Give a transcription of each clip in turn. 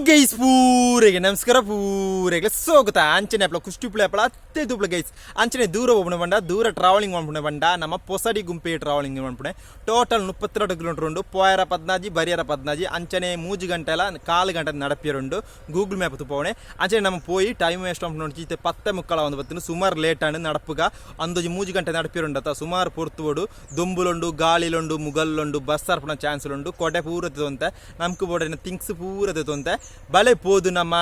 Guys, ಪೂರೆಗೆ ನಮಸ್ಕಾರ, ಪೂರೆಗೆ ಸ್ವಾಗತ. ಅಂಚನೆ ಅಪ್ಲ ಕುಷ್ಟಿ ಅಪ್ಲ ಅತ್ತೆ ತುಪ್ಲ ಗೈಸ್. ಅಂಚನೆ ದೂರ ಹೋಗ್ಬಿಡ ಬಂಡ, ದೂರ ಟ್ರಾವೆಲಿಂಗ್ ಮಾಡ್ಬಿಡ ಬಂಡ, ನಮ್ಮ ಪೊಸಡಿ ಗುಂಪೆ ಟ್ರಾವೆಲಿಂಗ್ ಮಾಡ್ಬಿಡೆ. ಟೋಟಲ್ 32 ಕಿಲೋಮೀಟರ್ ಉಂಡು. ಪೋಯರ 14, ಬರಿಯರ 14. ಅಂಚನೆ 3 ಗಂಟೆಲ ಕಾಲು ಗಂಟೆ ನಡಪಿಯರುಂಡು. Google map ತುಪ್ಪವಣೆ. ಅಂಚನೆ ನಮ್ಮ ಪೋಯಿ ಟೈಮ್ ವೇಸ್ಟ್ ಮಾಡ್ಕೊಂಡು ಇತ್ತೆ 10:45 ಒಂದು ಬತ್ತಿನ. ಸುಮಾರು ಲೇಟ್ ಆಂಡ್ ನಡಪುಗ. ಅಂದೊಜಿ 3 ಗಂಟೆ ನಡಪಿರುಂಡತ, ಸುಮಾರು ಪೊರ್ತುವಡು. ದೊಂಬುಲುಂಡು, ಗಾಳಿಲುಂಡು, ಮುಗಲ್ಲುಂಡು, ಬಸ್ ಅರ್ಪಣ ಚಾನ್ಸ್ಲುಂಡು. ಕೊಡೆ ಪೂರ ತೊಂತೆ, ನಮ್க்கு ಬೋಡಿನ ಥಿಂಗ್ಸ್ ಪೂರ ತೊಂತೆ. ಬಲೆ ಪೋದು ನಮ್ಮ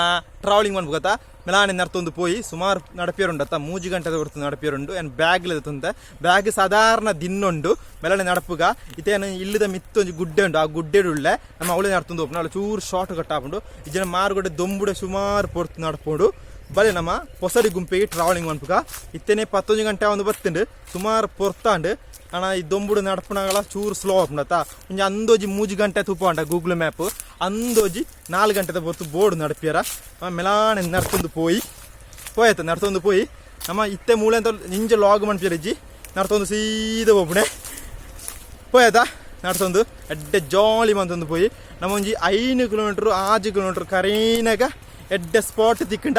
ಟ್ರಾವೆಲಿಂಗ್ ಮಾಡ್ಬೋಗತ್ತ. ಮೆಲಾನೆ ನರ್ತೊಂದು ಪೋಯಿ. ಸುಮಾರು ನಡಪಿಯರುಂಡತ್ತ, 3 ಗಂಟೆದ ಹೊರತು ನಡಪಿಯರುಂಡು. ಏನ್ ಬ್ಯಾಗ್ ತುಂತೆ, ಬ್ಯಾಗ್ ಸಾಧಾರಣ ದಿನ್ನುಂಡು. ಮೆಲನೆ ನಡಪುಗ. ಇತೇನು ಇಲ್ಲದ ಮಿತ್ತೊಂಜಿ ಗುಡ್ಡೆ ಉಂಡು. ಆ ಗುಡ್ಡೆ ಉಳ್ಳೆ ನಮ್ಮ ಅವಳೆ ನಡ್ತೊಂದು ಹೋಗ್ಪುಂಡು. ಅವಳು ಚೂರು ಶಾರ್ಟ್ ಕಟ್ ಆಪುಂಡು. ಇಜನ ಮಾರುಗಡ್ಡೆ ದೊಂಬುಡೆ ಸುಮಾರು ಪೊರ್ತು ನಡ್ಪೋಡು. ಬಲೆ ನಮ್ಮ ಪೊಸಡಿ ಗುಂಪಿಗೆ ಟ್ರಾವೆಲಿಂಗ್ ಮನ್ಪುಗ. ಇತ್ತನೆ 11 ಗಂಟೆ ಒಂದು ಬತ್ತುಂಡು. ಸುಮಾರು ಪೊರ್ತಾಂಡು. ಅಣ್ಣ, ಈ ದೊಂಬುಡು ನಡಪುನಗಳ ಚೂರು ಸ್ಲೋ ಆಪುಂಡತ್ತ. ಒಂಜಿ ಅಂದೋಜಿ 3 ಗಂಟೆ ತೂಪುಂಡ ಗೂಗಲ್ ಮ್ಯಾಪ್. ಅಂದೋಜಿ 4 ಗಂಟೆದ ಪೊರ್ತು ಬೋರ್ಡ್ ನಡಪಿಯರ. ಮೆಲಾನೆ ನಡ್ತೊಂದು ಪೋಯಿ. ಪೋಯತ್ತ, ನಡ್ತೊಂದು ಪೋಯಿ. ನಮ್ಮ ಇತ್ತೆ ಮೂಳೆ ಅಂತ ನಿಂಜ ಲಾಗ್ ಮನ್ಪಿಯರಿಜ್ಜಿ. ನಡ್ತೊಂದು ಸೀದ ಪೋಪುಣೆ. ಪೋಯತ, ನಡ್ತೊಂದು ಎಡ್ಡೆ ಜಾಲಿ ಮಂತೊಂದು ಪೋಯಿ. ನಮ್ಮ ಒಂಜಿ 5 ಕಿಲೋಮೀಟ್ರ್, 6 ಕಿಲೋಮೀಟ್ರ್ ಕರೀನಗ ಎಡ್ಡೆ ಸ್ಪಾಟ್ ತಿಕ್ಕಂಡ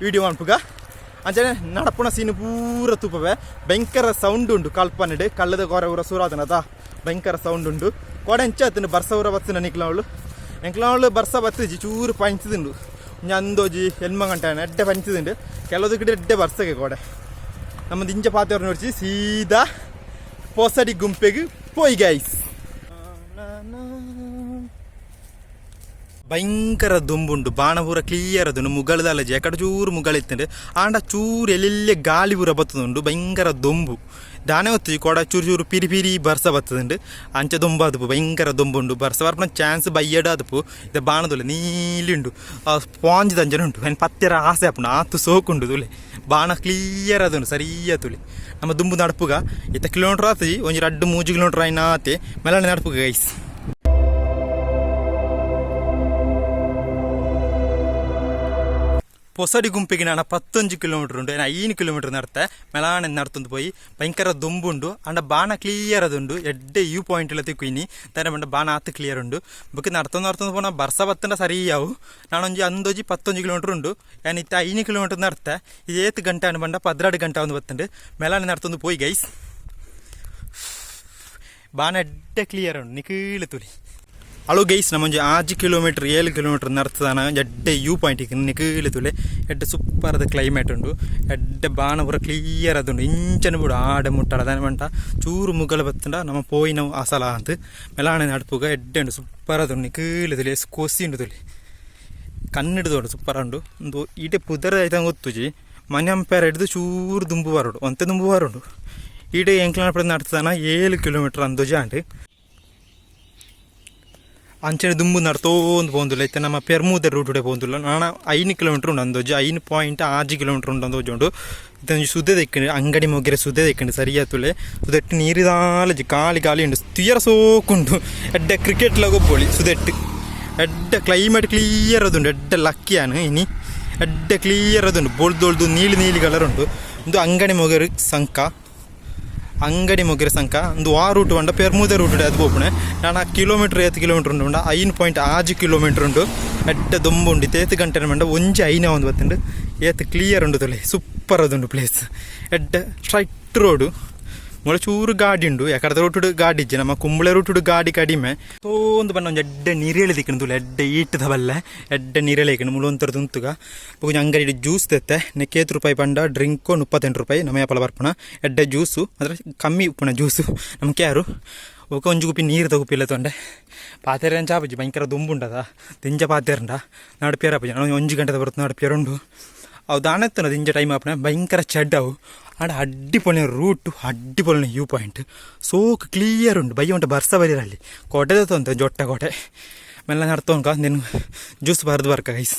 ವಿಡಿಯೋ ಮನ್ಪುಗ. ಅಂಚನೆ ನಡಪುಣ ಸೀನ್ ಪೂರ ತೂಪವೆ. ಭಯಂಕರ ಸೌಂಡ್ ಉಂಡು. ಕಲ್ಪನೆಡ್ ಕಲ್ಲದ ಕೊರೆ ಊರ ಸೂರಾದನದ ಭಯಂಕರ ಸೌಂಡ್ ಉಂಡು. ಕೋಡೆ ಎಂಚ ಆತುಂಡು? ಬರ್ಸ ಊರ ಬತ್ತಿನ ನಿಕ್ಲವಳು ಎಂಕ್ಲವಳು. ಬರ್ಸ ಬತ್ತಿಜಿ, ಚೂರು ಪಂಚದುಂಡು. ಒಂಜಿ ಅಂದೋಜಿ 8 ಗಂಟೆ ಎಡ್ಡೆ ಪಂಚದುಂಡು. ಕೆಲವು ಕಡೆ ಎಡ್ಡೆ ಬರ್ಸಗೆ ಕೋಡೆ. ನಮ್ಮ ಇಂಚ ಪಾತೆರ್ ನೋಡ್ಸಿ. ಸೀದಾ ಪೊಸಡಿ ಗುಂಪೆಗ್ ಪೋಯ್ ಗೈಸ್. ಭಯಂಕರ ದುಂಬುಂಡು. ಬಾಣ ಪೂರ ಕ್ಲಿಯರ್ ಅದುಂಡು. ಮುಗಳದಲ್ಲ ಎಕಡೆ ಚೂರು ಮುಗಳಿತ್ತುಂಡು. ಆಂಡ ಚೂರು ಎಲ್ಲೆಲ್ಲೆ ಗಾಳಿ ಪೂರ ಬತ್ತದುಂಡು. ಭಯಂಕರ ದೊಂಬು ದಾನೆ ಹೊತ್ತು. ಕೊಡ ಚೂರು ಚೂರು ಪಿರಿ ಪಿರಿ ಬರ್ಸ ಬತ್ತದುಂಡು. ಅಂಚ ದೊಂಬು ಆದುಪು. ಭಯಂಕರ ದೊಂಬುಂಡು. ಬರ್ಸ ಬರ್ಪನ ಚಾನ್ಸ್ ಬಯ್ಯಡ ಆದುಪು. ಇದು ಬಾಣದುಲ್ಲ ನೀಲಿ ಉಂಡು. ಆ ಸ್ಪಾಂಜ್ ದಂಜನ ಉಂಟು. ಅನ್ ಪತ್ತೆರ ಆಸೆ ಆಪುಂಡು. ಆತು ಸೋಕುಂಡು ತುಲೆ. ಬಾಣ ಕ್ಲಿಯರ್ ಅದುಂಡು, ಸರಿಯ ತುಲೆ. ನಮ್ಮ ದುಂಬು ನಡಪುಗ. ಇತ್ತ ಕಿಲೋಮೀಟರ್ ಆತಜಿ, ಒಂಜಿ 2-3 ಕಿಲೋಮೀಟರ್ ಆಯ್ನ ಆತೆ. ಮೆಲ್ಲನೆ ನಡಪುಗ ಗೈಸ್. ಪೊಸಡಿ ಗುಂಪಿಗೆ ನಾನು 11 ಕಿಲೋಮೀಟರ್ ಉಂಟು. 5 ಕಿಲೋಮೀಟರ್ ನಡ್ತೆ. ಮೆಲಾನೆ ನಡ್ತೊಂದು ಪೋಯಿ. ಭಯಂಕರ ದೊಂಬುಂಡು. ಅಂಡ ಬಾಣ ಕ್ಲಿಯರ್ ಅದುಂಡು. ಎಡ್ಡೆ you point ಎಲ್ಲ ತಿಕ್ಕಿನಿ ದಾನೆ ಪಂಡ ಬಾಣ ಆತು ಕ್ಲಿಯರ್ ಉಂಡು. ಬೊಕ್ಕ ನಡ್ತೊಂದು ನಡ್ತೊಂದು ಪೋನ ಬರ್ಸ ಬತ್ತಂಡ ಸರಿ ಯಾವು. ನಾನೊಂಜಿ ಅಂದೋಜಿ 11 ಕಿಲೋಮೀಟರ್ ಉಂಡು. ಯಾನ್ ಇತ್ತೆ 5 ಕಿಲೋಮೀಟರ್ ನಡ್ತೆ. ಇದು ಏತ್ ಗಂಟೆ ಅನ್ನು ಬಂಡ 12 ಗಂಟೆ ಒಂದು ಬತ್ತುಂಡು. ಮೆಲಾನೆ ನಡ್ತೊಂದು ಪೋಯಿ ಗೈಸ್. ಬಾಣ ಎಡ್ಡೆ ಕ್ಲಿಯರ್ ಉಂಡು, ನಿಕೀಳು ತುಲಿ. ಅಳು ಗೈಸ್, ನಮ್ಮೊಂಜಿ 6 ಕಿಲೋಮೀಟರ್, 7 ಕಿಲೋಮೀಟರ್ ನಡ್ತದಾನ ಎಡ್ಡೆ you point ನಿಕೀಳು ತುಲೆ. ಎಡ್ಡೆ ಸೂಪರ್ದ ಕ್ಲೈಮೇಟ್ ಉಂಡು. ಎಡ್ಡೆ ಬಾಣ ಪೂರ ಕ್ಲಿಯರ್ ಅದುಂಡು. ಇಂಚನ ಬಿಡು ಆಡೆ ಮುಟ್ಟಡ ದಾನೆ ಬಂಟ ಚೂರು ಮುಗಲ ಬತ್ತಂಡ ನಮ್ಮ ಪೋಯಿನ ಅಸಲ ಅಂತ. ಮೆಲಾಣೆ ನಡ್ಪುಗ. ಎಡ್ಡೆ ಉಂಡು, ಸೂಪರ್ ಅದುಂಡು. ನಿಕೀಳು ತುಲೆ, ಕೊಸಿ ಉಂಡು ತುಲೆ. ಕಣ್ಣಿಡ್ದು ಸೂಪರ್ ಉಂಡು. ಒಂದು ಈಟೆ ಪುದರ್ ಐತಂಗ ಗೊತ್ತುಜಿ. ಮನೆ ಅಂಪೇರ ಹಿಡ್ದು ಚೂರು ದುಂಬು ಬರೋಡು, ಒಂತೆ ದುಂಬು ಬರೋಡು. ಈಡೆ ಎಂಕ್ಲಾನ ನಡ್ತದಾನ 7 ಕಿಲೋಮೀಟರ್ ಅಂದೋಜಿ ಆಂಡ್. ಅಂಚನೆ ದುಂಬು ನಡ್ತೋಂದು ಪೋಂದುಲ್ಲ. ಇತ್ತೆ ನಮ್ಮ ಪೆರ್ಮೂದ ರೂಟುಡೆ ಪೋಂದುಲ್ಲ. ನಾನ 5 ಕಿಲೋಮೀಟರ್ ಉಂಡು ಅಂದೋಜಿ. 5.6 ಕಿಲೋಮೀಟರ್ ಉಂಡು ಅಂದೋಜಿ ಉಂಡು. ಇದೊಂಜಿ ಸುದೆ ದೆಕ್ಕಂಡು, ಅಂಗಡಿ ಮೊಗೆರೆ ಸುದೆ ದೆಕ್ಕಂಡು. ಸರಿಯಾತುಲೆ. ಸುದೆಟ್ಟು ನೀರಿದಾಲಜಿ, ಖಾಲಿ ಖಾಲಿ ಉಂಡು. ತುಯರ ಸೋಕುಂಡು. ಎಡ್ಡೆ ಕ್ರಿಕೆಟ್ ಗೊಬ್ಬೊಳಿ ಸುದೆಟ್ಟು. ಎಡ್ಡೆ ಕ್ಲೈಮೇಟ್ ಕ್ಲಿಯರ್ ಅದುಂಡು. ಎಡ್ಡೆ ಲಕ್ಕಿಯಾನು ಇನಿ. ಎಡ್ಡೆ ಕ್ಲಿಯರ್ ಅದುಂಡು. ಬೊಳ್ದೊಳ್ದು ನೀಲಿ ನೀಲಿ ಕಲರ್ ಉಂಡು. ಒಂದು ಅಂಗಡಿ ಮೊಗೆರು ಸಂಕ, ಅಂಗಡಿ ಮೊಗೆರೆ ಸಂಕ. ಒಂದು ಆ ರೂಟ್ ಪಂಡ ಪೆರ್ಮೂದ ರೂಟ್ ಅದು ಪೋಪುಣೆ. ನಾನು ಕಿಲೋಮೀಟರ್ ಏತ್ ಕಿಲೋಮೀಟರ್ ಉಂಡು ಪಂಡ 5.6 ಕಿಲೋಮೀಟರ್ ಉಂಡು. ಎಡ್ಡೆ ದೊಂಬು ಉಂಡು. ಏತ್ ಗಂಟೆ ಪಂಡ 1:05 ಒಂದು ಬತ್ತುಂಡು. ಏತ್ ಕ್ಲಿಯರ್ ಉಂಡು ತೊಲೆ. ಸೂಪರ್ ಅದುಂಡು ಪ್ಲೇಸ್. ಎಡ್ಡೆ ಸ್ಟ್ರೈಟ್ ರೋಡು. ಮೊಳ ಚೂರು ಗಾಡಿ ಉಂಡು. ಯಾಕಡೆ ರೂಟುಡು ಗಾಡಿ ಇಜ್ಜಿ. ನಮ್ಮ ಕುಂಬಳೆ ರೂಟುಡು ಗಾಡಿ ಕಡಿಮೆ. ತೋಂದು ಬಣ್ಣ ಒಂಜಿ ಎಡ್ಡೆ ನೀರೇಳಿ ದಿಕ್ಕಂಡು ತುಲೆ. ಎಡ್ಡೆ ಈಟದ ಬಲ್ಲೆ ಎಡ್ಡೆ ನೀರೇಳಿ ಇಕ್ಕಂಡು. ಮುಳು ತುಂತುಗ. ಬೊಕ ಅಂಗಡಿ ಜ್ಯೂಸ್ ತೆತ್ತೆ. ನೆಕ್ಕೇತ್ ರೂಪಾಯಿ ಪಂಡ ಡ್ರಿಂಕು 38 ರೂಪಾಯಿ. ನಮ್ಮ ಯಾಪಲ ಬರ್ಪಣ. ಎಡ್ಡೆ ಜ್ಯೂಸು ಅಂದ್ರೆ ಕಮ್ಮಿ ಉಪ್ಪುನ ಜ್ಯೂಸು ನಮ್ಗೆ ಯಾರು. ಬೊಕ ಒಂಜಿ ಗುಪ್ಪಿ ನೀರು ತಗುಪಿಲ್ಲ ತೊಂಡೆ. ಪಾತೆರ ಚಾಪುಜಿ. ಭಯಂಕರ ದುಂಬುಂಡದ ದಿಂಜ ಪಾತೆರಂಡ ನಡಪಿಯರಪುಜಿ. ನಾನು 1 ಗಂಟೆದ ಬರುತ್ತೆ ನಡಪಿಯರುಂಡು. ಅವು ದಾನೆತ್ತನ ದಿಂಜ ಟೈಮ್ ಆಪುನ. ಭಯಂಕರ ಚೆಡ್ ಅವು. ಆಂಡ ಅಡ್ಡಿಪೊಲಿನ ರೂಟು, ಅಡ್ಡಿಪೊಲಿನ ವ್ಯೂ ಪಾಯಿಂಟ್. ಸೋಕ್ ಕ್ಲಿಯರ್ ಉಂಡು. ಬಯ್ಯ ಉಂಟು ಬರ್ಸ ಬರಿರಲ್ಲಿ ಕೋಟೆದ ತೊಂತ ಜೊಟ್ಟ ಕೋಟೆ ಮೆಲ್ಲ ನಡ್ತೋನ್ಕ. ನಿನ್ ಜ್ಯೂಸ್ ಬರ್ದು ಬರ್ಕ ಗೈಸ್.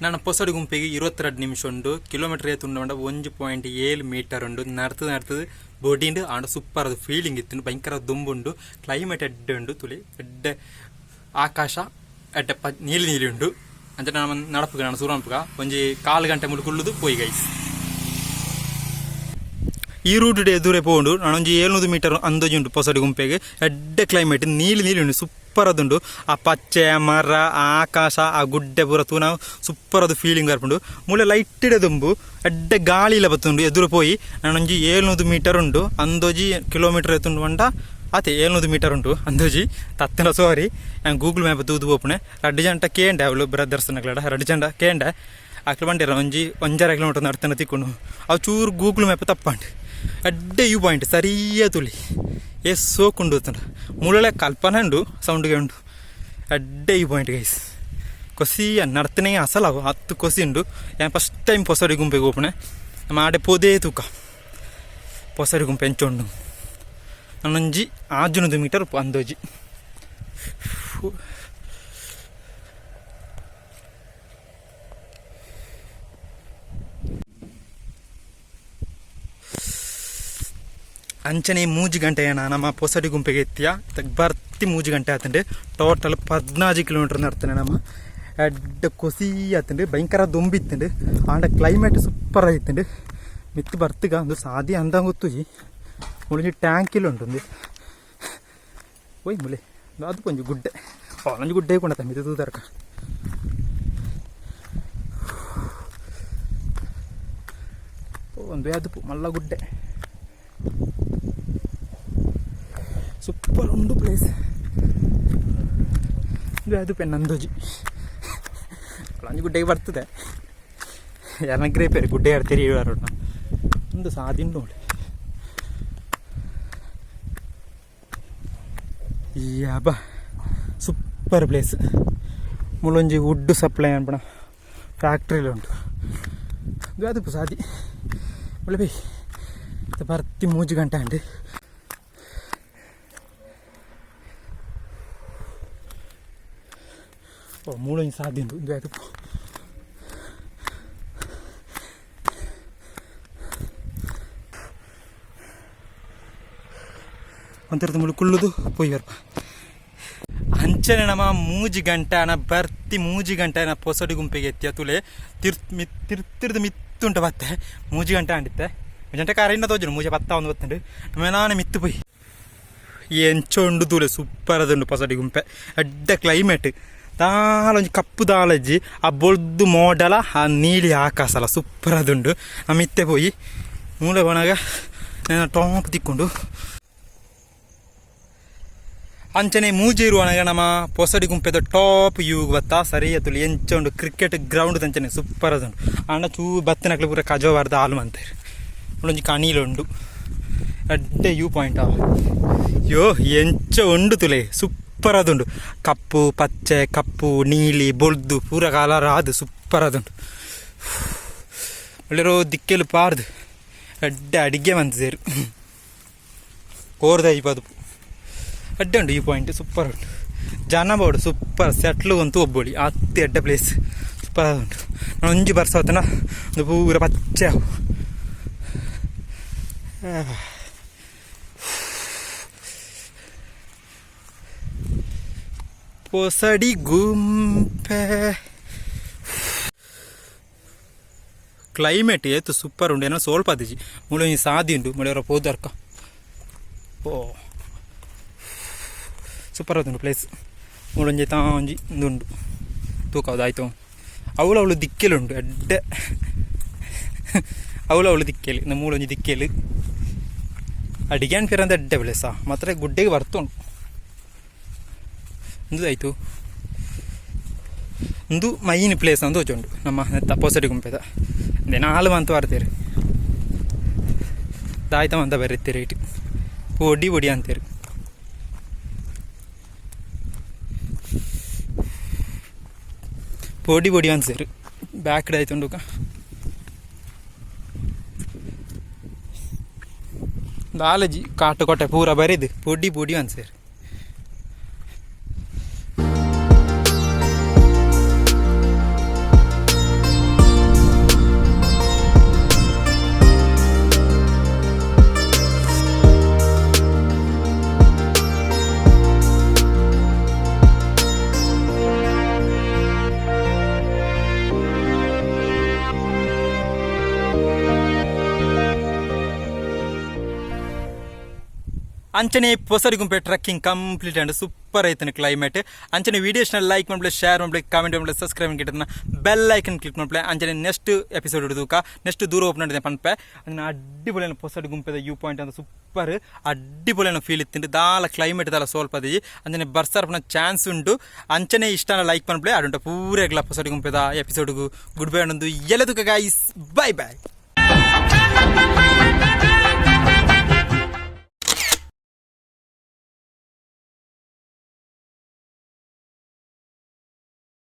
ನಾನು ಪೊಸಡಿ ಗುಂಪಿಗೆ 22 ನಿಮಿಷ ಉಂಡು. ಕಿಲೋಮೀಟರ್ ಏತ್ ಉಂಡು ಪಂಡ 1.7 ಮೀಟರ್ ಉಂಡು. ನಡ್ತದ ನಡ್ತದ ಬೊಡಿಂಡು. ಆಂಡ ಸೂಪರ್ ಅದು ಫೀಲಿಂಗ್ ಇತ್ತು. ಭಯಂಕರ ದುಂಬುಂಡು. ಕ್ಲೈಮೇಟ್ ಎಡ್ಡೆ ಉಂಡು ತುಲಿ. ಎಡ್ಡೆ ಆಕಾಶ, ಎಡ್ಡೆ ಪ ನೀಲಿ ನೀಲಿ ಉಂಡು. ಅಂಚ ನಾನು ನಡಪುಗ, ನಾನು ಸೂರನ್ಪುಗ. ಒಂಜಿ ಕಾಲು ಗಂಟೆ ಮುಳು ಕುಳ್ಳುದು ಪೋಯಿ ಗೈಸ್. ಈ ರೂಟ್ ಎದುರೆ ಪೋಂಡು ನಾನೊಂಜಿ 700 ಮೀಟರ್ ಅಂದಾಜು ಉಂಟು ಪೊಸಡಿ ಗುಂಪೆಗೆ. ಎಡ್ಡೆ ಕ್ಲೈಮೇಟ್, ನೀಲಿ ನೀಲಿ ಉಂಡು, ಸೂಪರ್ ಅದುಂಡು. ಆ ಪಚ್ಚೆ ಮರ, ಆ ಆಕಾಶ, ಆ ಗುಡ್ಡೆ ಪೂರ ತೂನ ಸೂಪರ್ ಅದು ಫೀಲಿಂಗ್ ಬರ್ಪುಂಡು. ಮೂಲೆ ಲೈಟ್ ದುಂಬು ಎಡ್ಡೆ ಗಾಳಿಲ ಬತ್ತುಂಡು. ಎದುರು ಪೋಯಿ ನಾನೊಂಜಿ 700 ಮೀಟರ್ ಉಂಡು ಅಂದೋಜಿ ಕಿಲೋಮೀಟರ್ ಎತ್ತುಂಡು ಪಂಡ ಆತೆ 700 ಮೀಟರ್ ಉಂಟು ಅಂದೋಜಿ ತತ್ತಿನ. ಸಾರಿ, ನಾನು ಗೂಗಲ್ ಮ್ಯಾಪ್ ತೂದು ಪೋಪುಣೆ. ರಡ್ಡು ಜಂಟ ಕೇಂಡೆ ಅವಳು ಬ್ರದರ್ಸ್ ನಕಲಡ ರಡ್ಡು ಜಂಡ ಕೇಂಡೆ. ಅಕ್ಲು ಬಂಡಿರ ಒಂಜಿ ಒಂಜರ ಕಿಲೋಮೀಟರ್ ನಡ್ತನ ತಿಕ್ಕೊಂಡು. ಅವು ಚೂರು ಗೂಗಲ್ ಮ್ಯಾಪ್ ತಪ್ಪಂಡು. ಅಡ್ಡೆ you point ಸರಿಯ ತುಳಿ ಏ ಸೋಕುಂಡು ತಂಡ. ಮುಳಲೆ ಕಲ್ಪನೆ ಉಂಡು, ಸೌಂಡ್ಗೆ ಉಂಡು. ಅಡ್ಡೆ you point guys. ಕೊಸಿ ನಡ್ತನೇ ಅಸಲ ಅವು ಹತ್ತು ಕೊಸಿ ಉಂಡು. ಯಾನ್ ಫಸ್ಟ್ ಟೈಮ್ ಪೊಸಡಿ ಗುಂಪೆಗೆ ಓಪಣೆ. ನಮ್ಮ ಆಡೆ ಪೋದೇ ತೂಕ ಪೊಸಡಿ ಗುಂಪೆ ಎಂಚ ಉಂಡು. ನಾನೊಂಜಿ 600 ಮೀಟರ್ ಅಂದೋಜಿ. ಅಂಚನೆ ಮೂಜಿ ಗಂಟೆ ನಮ್ಮ ಪೊಸಡಿ ಗುಂಪೆಗೆ ಎತ್ತಿಯ. ಬರ್ತಿ ಮೂಜಿ ಗಂಟೆ ಆತಂಡು. ಟೋಟಲ್ 14 ಕಿಲೋಮೀಟರ್ ನಡ್ತಾನೆ ನಮ್ಮ. ಎಡ್ಡೆ ಕೊಸಿ ಆತಂಡು, ಭಯಂಕರ ದೊಂಬಿತ್ತಂಡು. ಆಂಡ ಕ್ಲೈಮೇಟ್ ಸೂಪರ್ ಆಯ್ತಂಡು. ಮಿತ್ತು ಬರ್ತಗ ಒಂದು ಸಾದಿ ಅಂದ ಗೊತ್ತುಜಿ. ಮುಳಿಂಜಿ ಟ್ಯಾಂಕಿಲ್ ಉಂಟು ಒಂದು. ಓಯ್ ಮುಲೆ ಅದು ಒಂಜಿ ಗುಡ್ಡೆ, ಒಂಜಿ ಗುಡ್ಡೆ ಕೊಂಡತ ಮಿತ್ತು ತೂತರ್ಕ. ಒಂದು ಅದು ಮಲ್ಲ ಗುಡ್ಡೆ. ಸೂಪರ್ ಉಂಡು ಪ್ಲೇಸ್ ಇದು. ಅದು ಪೆನ್ ಅಂದೋಜಿ ಒಂಜಿ ಗುಡ್ಡೆಗೆ ಬರ್ತದೆ. ಯಾರನ್ನ ಗ್ರೇಪೇರು ಗುಡ್ಡೆ ಯಾರು ತೆರಿಯುವಾರು. ಒಂದು ಸಾದಿ ನೋಡಿ. ಯಾಬ ಸೂಪರ್ ಪ್ಲೇಸ್. ಮುಲೊಂಜಿ ವುಡ್ ಸಪ್ಲೈ ಅನ್ಪಣ ಫ್ಯಾಕ್ಟ್ರಿಲಿ ಉಂಟು. ಇದು ಅದು ಸಾದಿ. ಒಳ್ಳೆ ಬೈ ಬರ್ತಿ ಮೂಜಿ ಗಂಟೆ ಅಂಡು. ಓ ಮೂಲೊಂಜಿ ಸಾದಿ ಉಂಟು. ಇದು ಅದು ಒಂಥರದ ಮುಳು ಕುಳ್ಳುದು ಪೋಯಿ ಬರ್ಪ. ಅಂಚನೆ ನಮ್ಮ ಮೂಜಿ ಗಂಟೆ ಅನ ಬರ್ತಿ ಮೂಜಿ ಗಂಟೆ ಅನ ಪೊಸಡಿ ಗುಂಪಿಗೆ ಎತ್ತಿಯ ತುಲೆ. ತಿರ್ ಮಿತ್ ತಿರ್ತಿರ್ದು ಮಿತ್ತುಂಟು ಬತ್ತೆ. ಮೂಜಿ ಗಂಟೆ ಅಂಡಿತ್ತೆ. ಗಂಟೆ ಕಾರ ಇನ್ನ ತೋಜುಂಡು. ಮೂಜೆ ಪತ್ತ ಒಂದು ಗೊತ್ತುಂಡು. ನಮ್ಮ ಮಿತ್ತು ಪೋಯಿ ಎಂಚ ಉಂಡು ತೂಲೆ. ಸೂಪರ್ ಅದುಂಡು ಪೊಸಡಿ ಗುಂಪೆ. ಎಡ್ಡೆ ಕ್ಲೈಮೇಟ್. ದಾಲ ಒಂಜಿ ಕಪ್ಪು ದಾಲಜ್ಜಿ, ಆ ಬೊಲ್ದು ಮೋಡಲ, ಆ ನೀಲಿ ಆಕಾಶಲ ಸೂಪರ್ ಅದುಂಡು. ನಮ್ಮ ಇತ್ತೆ ಪೋಯಿ ಮೂಲೆ ಪೋನಾಗ ಟಾಪ್ ತಿಕ್ಕೊಂಡು. ಅಂಚನೆ ಮೂಜೇರುವನಗ ನಮ್ಮ ಪೊಸಡಿ ಗುಂಪೆದ ಟಾಪ್ ಯೂಗ್ ಬತ್ತ ಸರಿ ಅತುಲಿ. ಎಂಚ ಉಂಡು ಕ್ರಿಕೆಟ್ ಗ್ರೌಂಡ್ ಅಂಚನೆ ಸೂಪರ್ ಅದುಂಡು. ಆಂಡ ಚೂ ಬತ್ತಿನಕ್ಲು ಪೂರ ಕಜವಾರ್ದ ಹಾಲು ಮಂತೇರು. ಉಂಡೊಂಜಿ ಕಣೀಲು ಉಂಡು. ಎಡ್ಡೆ you point. ಯೋ ಎಂಚ ಉಂಡು ತುಲೆ, ಸೂಪರ್ ಅದುಂಡು. ಕಪ್ಪು ಪಚ್ಚೆ, ಕಪ್ಪು ನೀಲಿ ಬೊಲ್ದು ಪೂರ ಕಲರ್ ಆದು ಸೂಪರ್ ಅದುಂಡು. ಒಳ್ಳೆರೋ ದಿಕ್ಕೆಲು ಪಾರ್ದು ಎಡ್ಡೆ ಅಡಿಗೆ ಮಂತೇರು ಕೋರ್ದ ಬದುಪು. ಎಡ್ಡೆ ಉಂಟು ಈ ಪಾಯಿಂಟ್, ಸೂಪರ್ ಉಂಟು. ಜನ ಬೋಡು ಸೂಪರ್ ಸೆಟ್ಲು ಅಂತೂ ಒಬ್ಬೊಳಿ ಅತಿ ಎಡ್ಡೆ ಪ್ಲೇಸ್, ಸೂಪರ್ ಉಂಟು. ನಾನು ಒಂಜಿ ಬರ್ಸ ಹೊತ್ತನ ಒಂದು ಪೂರ ಪಚ್ಚೆ ಅವು. ಪೊಸಡಿ ಗುಂಪೆ ಕ್ಲೈಮೇಟ್ ಏತು ಸೂಪರ್ ಉಂಡು. ಏನೋ ಸ್ವಲ್ಪ ಅದಿಜಿ ಮುಳು ಒಂಜಿ ಸಾದಿ ಉಂಡು. ಮುಳಿಯವರ ಪೋದರ್ಕ. ಓ ಸೂಪರ್ ಆತುಂಡು ಪ್ಲೇಸ್. ಮುಳೊಂಜಿ ತಾಂಜಿ ಉಂಡು ತೂಕ ಆಯ್ತು. ಅವಳು ಅವಳು ದಿಕ್ಕೆಲುಂಡು ಎಡ್ಡೆ. ಅವಳು ಅವಳು ದಿಕ್ಕೆಲು ನಮ್ಮ ಮೂಲೊಂಜಿ ದಿಕ್ಕೆಲು ಅಡಿಗೆ ಅನ್ಪಿರಂತ ಎಡ್ಡೆ ಪ್ಲೇಸಾ. ಮಾತ್ರ ಗುಡ್ಡೆಗೆ ಬರ್ತುಂಡು. ಒಂದು ಆಯಿತು. ಒಂದು ಮೈನ್ ಪ್ಲೇಸ್ ಅಂತ ಉಂಟು ನಮ್ಮ ನೆತ್ತ ಪೊಸಡಿ ಗುಂಪೆದ. ನಾಲ್ ಮಂತ್ ಬರ್ತೀರಿ ದಾಯ್ತ ಮಂತ ಬರೀತೀರಿ. ಇಟ್ಟು ಪೊಡಿ ಪೊಡಿ ಅಂತೀರಿ. ಪೊಡಿ ಪೊಡಿ ಅಂತೀರಿ. ಬ್ಯಾಕ್ ಆಯ್ತು. ದಾಲಜಿ ಕಾಟುಕೋಟೆ ಪೂರ ಬರಿದು ಪೊಡಿ ಪೊಡಿ ಅನ್ಸೇರಿ. ಅಂಚನೆ ಪೊಸಡಿ ಗುಂಪೆ ಟ್ರೆಕ್ಕಿಂಗ್ ಕಂಪ್ಲೀಟ್ ಅಂಡ್ ಸೂಪರ್ ಐತನ ಕ್ಲೈಮೇಟ್. ಅಂಚನೆ ವಿಡಿಯೋಸ್ನ ಲೈಕ್ ಮನ್ಪುಲೆ, ಶೇರ್ ಮನ್ಪುಲೆ, ಕಾಮೆಂಟ್ ಮನ್ಪುಲೆ, ಸಬ್ಸ್ಕ್ರೈಬ್ ಕಿಟ್ಟನ ಬೆಲ್ ಐಕನ್ ಕ್ಲಿಕ್ ಮನ್ಪುಲೆ. ಅಂಚನೆ ನೆಕ್ಸ್ಟ್ ಎಪಿಸೋಡ್ ಹಿಡಿದುಕ ನೆಕ್ಸ್ಟ್ ದೂರ ಓಪನ್ ಮಾಡಿದೆ ಪನ್ಪೆ. ಅಂಚನೆ ಅಡ್ಡಿಪೊಲಿನ ಪೊಸಡಿ ಗುಂಪೆದ ವ್ಯೂ ಪಾಯಿಂಟ್ ಅಂತ ಸೂಪರ್ ಅಡ್ಡಿಪೊಲಿನ ಫೀಲ್ ಇತ್ತಿಂಡು. ದಾಲ ಕ್ಲೈಮೇಟ್ ದಾಲ ಸೋಲ್ಪದಿ. ಅಂಚನೆ ಬರ್ಸರ್ಪನ ಚಾನ್ಸ್ ಉಂಡು. ಅಂಚನೆ ಇಷ್ಟನ ಲೈಕ್ ಮನ್ಪುಲೆ. ಅಡುಂಟ ಪೂರೆಗ್ಲ ಪೊಸಡಿ ಗುಂಪೆದ ಎಪಿಸೋಡ್ಗು ಗುಡ್ ಬೈ ಅನ್ನೊಂದು ಎಲ್ಲದಕ್ಕ ಗೈಸ್, ಬೈ ಬೈ.